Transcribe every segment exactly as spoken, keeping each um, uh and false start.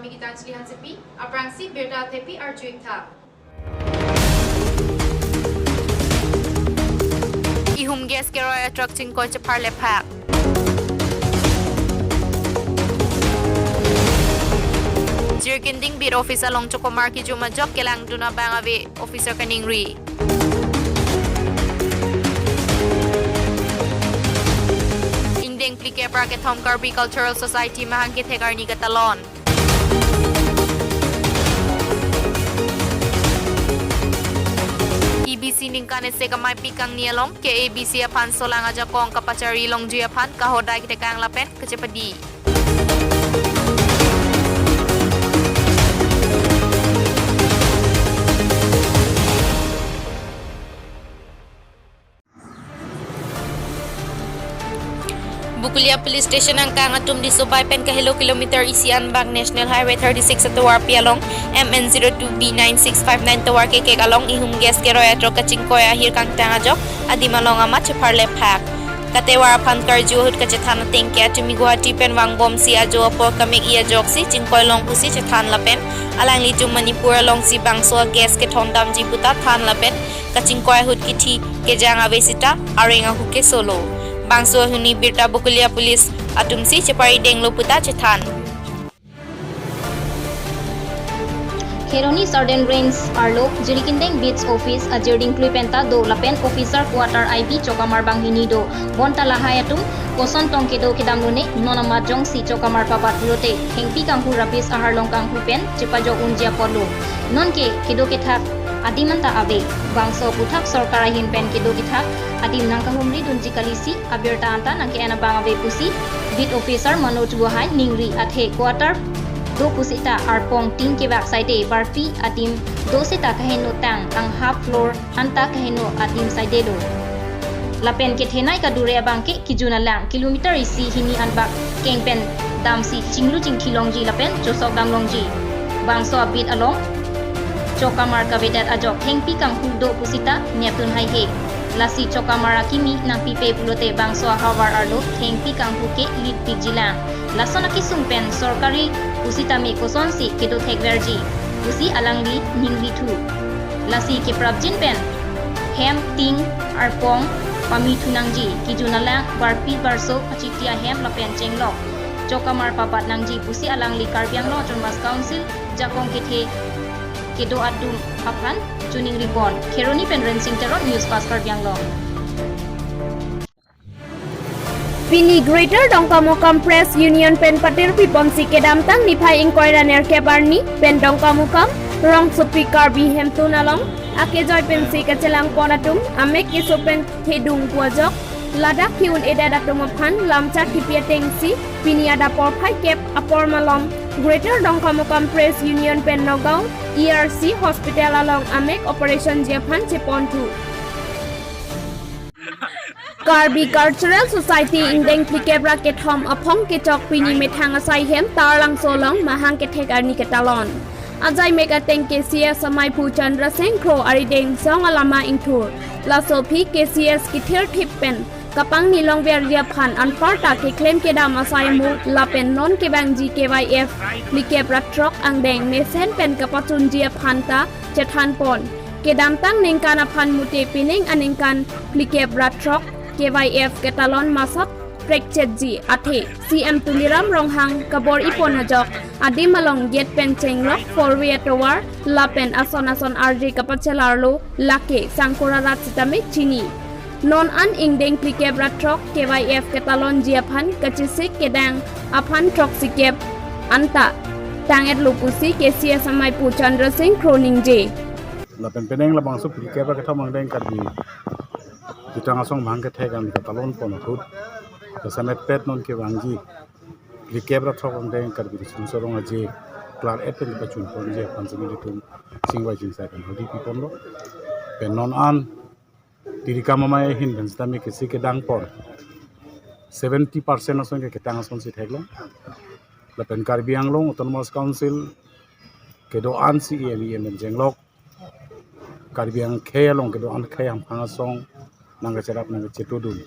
Gitanjali Hansepi, aphrangsi birta thepi arju-ik tha. Ihum gas keroi a-truck chingkoi chepharle phak. Jirikinding Beat Office along chokomar kijum ajok kelangdun abang ave officer kaningri. Ingdeng phlikep ra kethom Karbi Cultural Society mahang kethek arni katalon. E B C ningkan isi kamaipik kangni along K A B C aphan solang ajakong kapachari longji aphan kahodai ketekang lapen kachepadi. Bokolia Police Station angkang atum disobai pen kahelo kilometer isi anbak National Highway thirty-six atovarpi along M N zero two B nine six five nine tovar kekek along ihum gas keroi a-truck kachingkoi ahir kangtang ajok adim along amat chepharle phak. Katovar aphan karju ahut kachethan ateng ke atumi Guwahati pen vangbomsi ajo apor kamek-i ajoksi chingkoi long pusi chethan lapen alangli jum Manipur alongsi bangso a-gas kethondamji puta than lapen kachingkoi ahut kithi kejang ave sita areng ahu kesolo. Bangso ahuni birta Bokolia Police atumsi cheparidenglo puta chethan. Kheroni Southern Range arlo Jirikindeng Beat Office ajirding klui penta do lapen officer quarter I B chokamar banghini do. Bonta lahai atum koson tong kedo kedam lone, non amat jongsi chokamar papat pulote thengpi kanghu rapis aharlong kanghu pen chepajok unji apotlo. Nonke kedo kethak adim anta ave. Bangso aphuthak sorkar ahin pen kedo kethak adim nangkahumri dunji kalisi abirta anta nangke-en abang ave pusi beat officer Manoj Gohain ningri. Athe quarter do pusita arpong tin kevak saide, barpi adim do seta kaheno tang ang half floor anta kaheno adim saide do. Lapen kethenei kadure abang ke kijun alang kilometer isi hini anbak keng pen damsi chinglu chingthi longji lapen chosok dam longji. Bangso a-beat along chokamar kavedet ajok thengpi kanghu do pusita neptun haihe. Lasi chokamar akimi nangpipe pulote bangso ahavar arlo thengpi kanghu ke lipikjilang. Lason akesung pen sorkari pusitame kosonsi kedo thekverji pusi alangli ningrithu. Lasi keprapjin pen hem, ting, arpong pamithu nangji, kijun alang barpi barso achiti ahem lapen chenglok chokamar papat nangji pusi alangli Karbi Anglong Autonomous Council jakong kethe kedo atum aphan choningri pon. Kheroni pen Rensing Teron, News Fast Karbi Anglong. Pini Greater Dongkamukam Press Union pen patirpi ponsi kedamtang niphai ingkoi ra nerkep arni pen Dongkamukam rongsopi Karbi Hemtun along akejoi pensi kachelang pon atum amek keso pen thedung pu ajok ladak ke-un-edet atum aphan lamchak kipi atengsi pini adap porphai kep apor malom Greater Dongkamukam Press Union pen Nagaon E R C Hospital along amek operation ji aphan cheponthu. Karbi Cultural Society ingdeng phlikep ra kethom aphong kechok pini methang asai hem Taralangso along mahang kethek arni ketalon. Ajai mek ateng K C S amaiphu Chandra Sing Kro arideng song alama ingthur. Laso aphi K C S kethirthip pen kapangni longverji aphan anparta keklem kedam asai mo lapen non kevangji K Y F phlikep ra throk angdeng mesen pen kapachunji aphan ta chethan pon. Kedamtang ningkan aphan mute pining aningkan phlikep ra throk K Y F ketalon masap prekchetji athe C M Tuliram Ronghang kabor-i pon ajok adim along gate pen chenglok four way atovar lapen ason ason arje kapachelarlo lake sangkora rat sitame chini. Non an ingdeng phlikep ra throk K Y F ketalonji aphan kachesik kedang aphan throksikep anta tang-etlo pusi K C S amaiphu Chandra Sing Kro ningje. Lapen penang labangso phlikep ra kethom angdeng Karbi Jutang Asong mahang kethek an ketalon pon ahut kasametpet non kevangji phlikep ra throk angdeng Karbi Riso Nimso Rong Aje klar-et pen pachun ponji aphan simi itum chingvai chingsai pen hodi piponlo. Pen non an tirikam amei ahin pen sitame kesi kedang pon seventy percent asong ke ketang asonsi theklong. Lapen Karbi Anglong Autonomous Council kedo-an C E M, E M pen chenglok Karbi angkhei along kedo-an khei hamphang asong nangkacherap nangkachetodun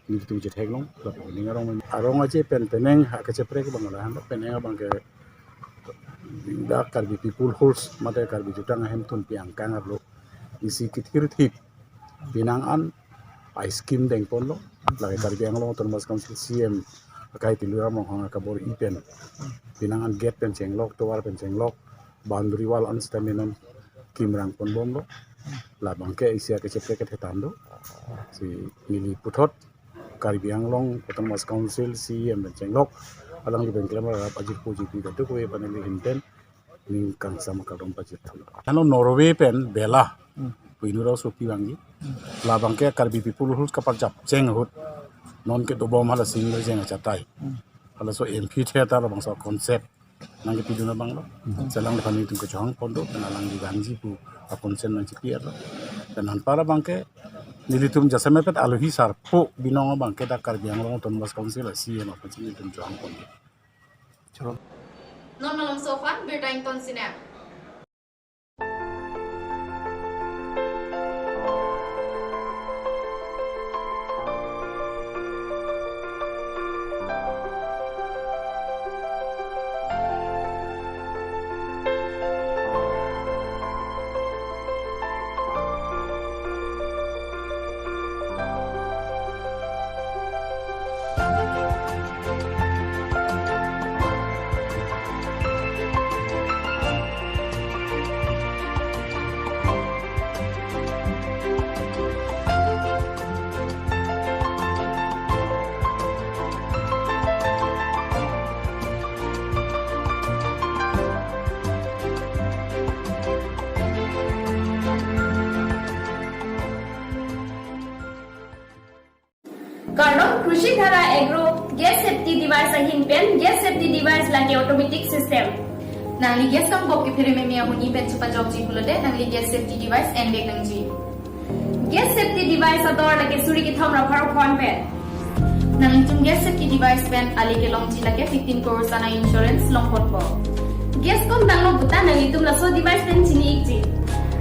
nelitum chetheklong. Lapen ning arong arong aje pen penang ha kacheprek abang lahan penang abang ke Dak Karbi People House mate Karbi Jutang Ahemtun pi angkang arlo isi kithirthip penang an a-scheme dengponlo. Lake Karbi Anglong Autonomous Council C E M akai Tuliram Ronghang akabor-i pen penang an gate pen chenglok, tovar pen chenglok, boundary wall an sitame non kimrang ponbomlo. Labangke isi akechepre kethe tando. Si neli puthot Karbi Anglong Autonomous Council C E M pen chenglok, alangli pen keklem arap ajirpo jipi kadokave aphan neli ahin pen ning kangsam kardom pajirthu. Ano Norway pen Bella, hmm, pu inut asopi vangji. Labangke Karbi People House kapajapcheng ahut non kedobom hala single jeng achatai. Hmm. Halaso amphitheater labangso concept nangkepidun abanglo. Hmm. Si alangliphan nelitum kechongpon do, pen alangli vangji pu a-consent nangchipi arlo. Pen anpar abangke nelitum jasemet alohi sarpo binong abangke dak Karbi Anglong Autonomous Council a-C E M aphan si nelitum chongpon do. Non malomso aphan birta ington sinem. Kardom, Krushi Dhara Agro gas safety device ahin pen, gas safety device lake automatic system. Nangli gas kangbok kephere meme ahut ni pen chepajokji pulote, nangli gas safety device envek nangji. Gas safety device ador lake suri kethom ra pharo phongo pen. Nanglitum gas safety device pen ale kelongji lake fifteen crores ana insurance longponpo. Gas kom tanglo puta nanglitum laso device pen chini-ikji.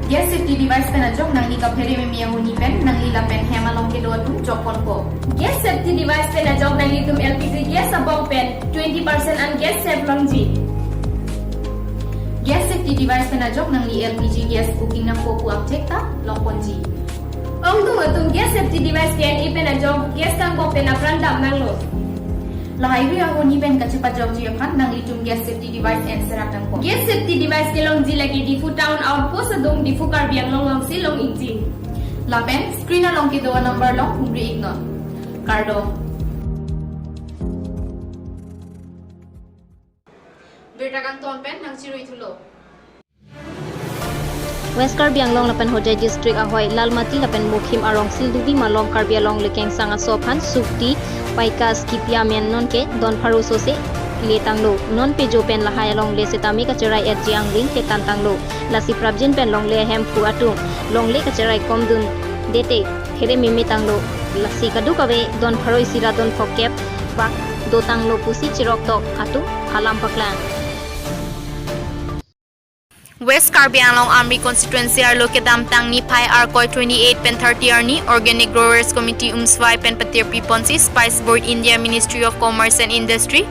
Gas safety device pen ajok nangli kaphere meme ahut ni pen nangli lapen hem along kedo atum jokponpo. Gas safety device pen ajok nanglitum L P G gas abong pen twenty percent an gas save longji. Gas safety device pen ajok nangli L P G gas booking nangpo pu angthek ta longponji. Ongdung atum gas safety device P N E pen ajok gas kangbok pen apran dam nanglo. Lahai hui ahut ni pen kachepajokji aphan nanglitum gas safety device enserak nangpo. Gas safety device kelongji lake Diphu town outpost adung Diphu Karbi Anglong alongsi long-ikji. Lapen screen along kedo number along humri-iknon. Kardom. Birta kangton pen nangchiruithulo. West Karbi Anglong lapen Hojai District ahoi Lalmati lapen Mukhim arong Sildubi malom Karbi Anglong le kengsang aso aphan sukti, paikas, kipi amen nonke don pharo sose letanglo. Non pejo pen lahai alongle setame kacherai-etji angring thetan tanglo. Lasi prapjin pen longle ahemphu atum longle kacherai komdun dete phere meme tanglo. Lasi kadokave don pharo isi ra don phokep bak dotanglo pusi chiroktok atum alam paklang. West Karbi Anglong Amri constituency arlo kedamtang niphai Arkoi twenty-eight pen thirty arni Organic Growers Committee Umswai pen patirpiponsi Spice Board India, Ministry of Commerce and Industry,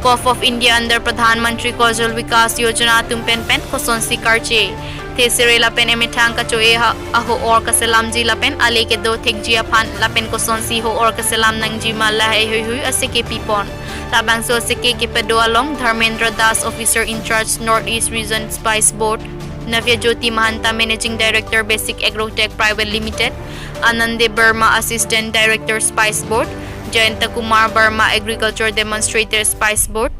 COF of India under Pradhan Mantri Kausal Vikas Yojana atum pen pen kosonsi karche, thesere lapen emethang kacho-e ha ho-or kaselamji lapen ale kedo thekji aphan lapen kosonsi ho-or kaselam nangji ma lahai hui hui aseke pipon. Labangso aseke kepedo along Dharmendra Das, Officer in Charge North East Region Spice Board, Navya Jyoti Mahanta, Managing Director Basic Agrotech Private Limited, Anande Burma, Assistant Director Spice Board, Jayanta Kumar Burma, Agriculture Demonstrator Spice Board,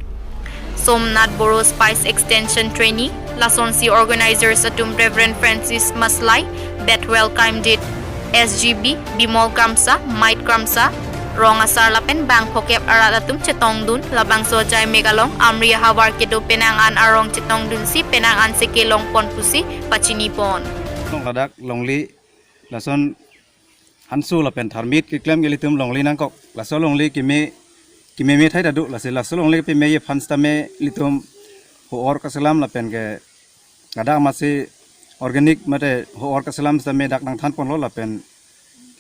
Somnath Boro, Spice Extension Trainee, lasonsi organizers atum Reverend Francis Maslai, Bethel Kaimdit, S G B, Bimol Kramsa, Mike Kramsa, rong asar lapen bang phokep arat atum chetongdun, labangso ajai mek along Amri ahavar kedo penang an arong chetongdunsi penang an seke longpon pusi pachinipon. Long ladak longle lason hanso lapen tharmit keklem ke ilitum longle nangkok. Laso longle keme, kememe thai ta do, lasi laso longle pememe aphan sitame ilitum ho-or kaselam lapen ke ladak masi organic mate ho-or kaselam sitame dak nangthanponlo lapen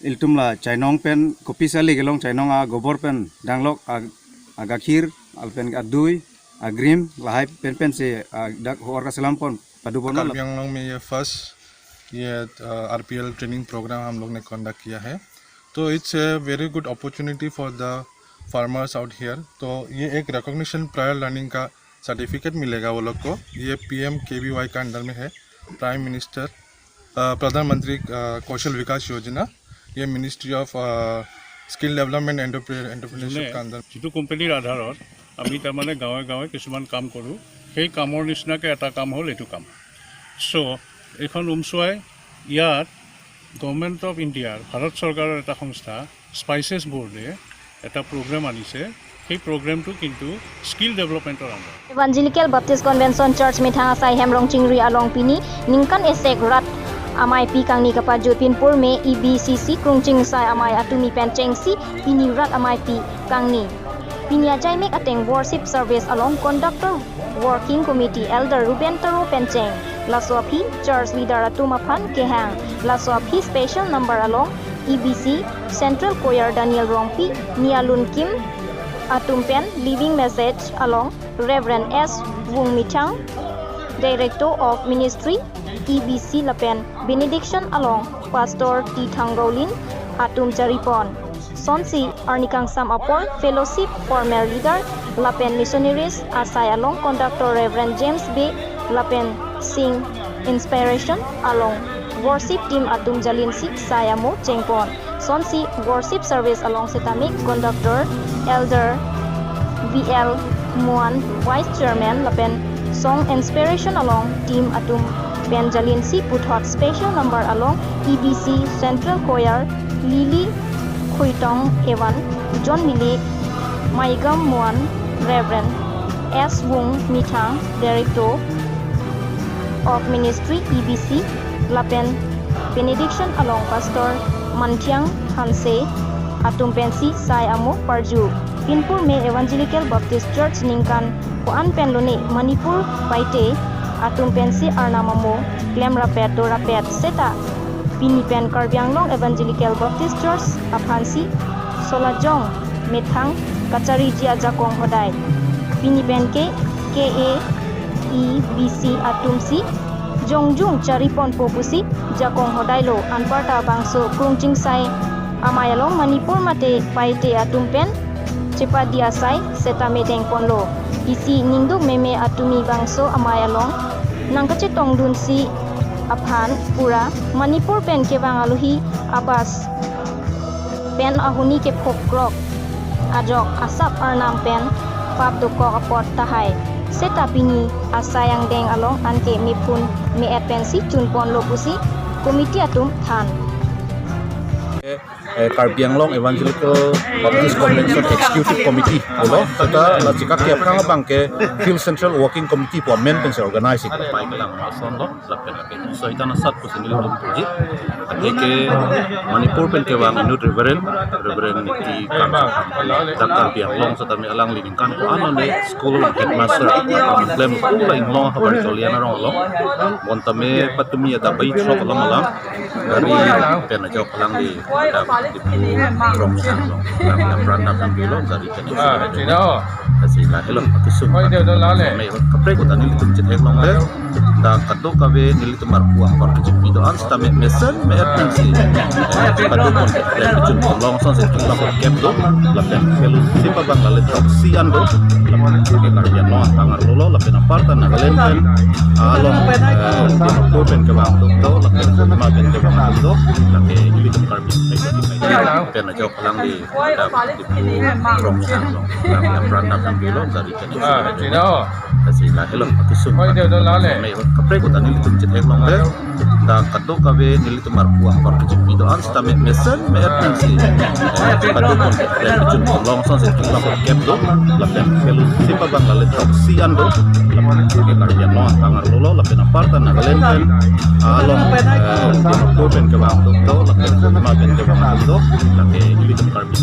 ilitum la chainong pen kopisi ale kelong, chainong agobor pen danglok a, agakhir lapen adui agrim lahai pen pensi, ah, dak ho-or kaselam pon padu pon lo. Karbi Anglong में ये फर्स्ट ये RPL training programme हम लोग ने कंडक्ट किया है। तो it's a very good opportunity for the farmers out here. तो ये एक रिकॉग्निशन प्रायर लर्निंग का सर्टिफिकेट मिलेगा वो लोग को। ये पीएम केवीवाई का अंडर में है, प्राइम मिनिस्टर, अ, प्रधानमंत्री, अ, कौशल विकास योजना। ये ministry of, a, skill development एंटरप्रे-, एंटरप्रेन्योरशिप যোনে का अंदर। যিটো কোম্পানীৰ আধাৰত আমি তাৰমানে গাঁৱে গাঁৱে কিছুমান কাম কৰোঁ, সেই কামৰ নিচিনাকৈ এটা কাম হ'ল এইটো কাম। চ' এইখন উমচুৱাই ইয়াত গভৰ্ণমেণ্ট অফ ইণ্ডিয়াৰ, ভাৰত চৰকাৰৰ এটা সংস্থা স্পাইচেছ বৰ্ডে এটা প্ৰগ্ৰেম আনিছে। সেই প্ৰগ্ৰেমটো কিন্তু স্কিল ডেভেলপমেণ্টৰ আণ্ডাৰত। Evangelical Baptist Convention Church methang asai hem Rongchingri along pini ningkan isi rat ameipi kangni kapajut. Pinpur me E B C C Krungching Sai amei atumi pen chengsi pini rat ameipi kangni. Pini ajaimek ateng worship service along conductor working committee elder Ruben Taro pen cheng. Laso aphi church leader atum aphan kehang. Laso aphi special number along E B C Central Choir Daniel Rongpi, Nialun Kim atum pen living message along Reverend S Wungmithang, Director of Ministry, E B C lapen benediction along Pastor T Thanggaolin atum jaripon. Sonsi arnikangsam apor fellowship former leader lapen missionaries asai along conductor Reverend James Bey lapen sing inspiration along worship team atum jalinsi sai amo chengpon. Sonsi worship service along setame conductor elder V L Muan, vice chairman lapen song inspiration along team atum pen jalinsi puthot special number along E B C Central Choir Lily Khuitong Evan, John Mili, Maigam Muan, Reverend S Wungmithang, Director of Ministry E B C lapen benediction along Pastor Manthiang Hanse atum pensi sai amo parju. Pinpur me Evangelical Baptist Church ningkan ko-an pen lone Manipur paite atum pensi arnam amo klem rapet do rapet seta pini pen Karbi Anglong Evangelical Baptist Church aphansi solajong methang kachariji ajakong hodai. Pini pen ke K A E B C atumsi jongjung chariponpo pusi jakong hodai lo. Anparta bangso Krungching Sai amei along Manipur mate paite atum pen chepadi asai setame dengponlo. Isi ningduk meme atumi bangso amei along nangkachetongdunsi aphan pura Manipur pen kevang alohi abas pen ahuni kephok krok ajok asap arnam pen pap dokok apot tahai. Seta pini asai angdeng along anke mephun me-et pensi chunponlo pusi committee atum than. Eh, Karbi Anglong Evangelical Baptist Convention Executive Committee pulo, seta la chikak ke aphrang abang ke Hill Central Working Committee pu amen pensi organize ik. Pai kelang mason lo, lapen lapen. So ita na sat pusi nelitum puji. Athe ke Manipur pen kevang inut Reverend, Reverend Niti Kangsa. Dak Karbi Anglong setame alangli ningkan ko-an lone school headmaster. Kami klem pula Inglong habar jolian arong along. Bonta me patumi ada bai throk along alang. Gari pen ajok alangli ada di rong sang along. Kami ada beranda kan bilo gari pen. Ah, tidak. Kasi lahelo, atusung. Oh, dia udah lale. Kaprek kota nelitum chethek longle. Da kadokave nelitum arpu apor kechekpi do-an seta me mesen me-et pensi. Kadokave kechun long sonsi kepla kep do. Lapen fellowship abang lale throksi an do. Lapen ke Karbi Anglong athang arlo lo, lapen aparta Nagaland pen along, eh, Dimapur pen kevang do, lapen Kohima pen kevang do. Lapen nelitum Karbi pen ajok alangli ada di rong sang along. Alangli ada beranda kan bilo gari pen. Ah, tidak. Kasi lahelo, atusung. Oh, dia udah lale. Kaprek kota nelitum chethek longle. Da kadokave nelitum arpu apor kechekpi do-an seta me mesen me-et pensi. Kadokave kechun long sonsi kepla kep do. Lapen fellowship abang lale throksi an do. Lapen ke Karbi Anglong athang arlo lo, lapen aparta Nagaland pen along, eh, Dimapur pen kevang do, lapen Kohima pen kevang do. Lapen nelitum Karbi.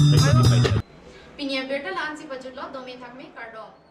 Pini abirta la-ansi pajutlo, dome thakme, kardom.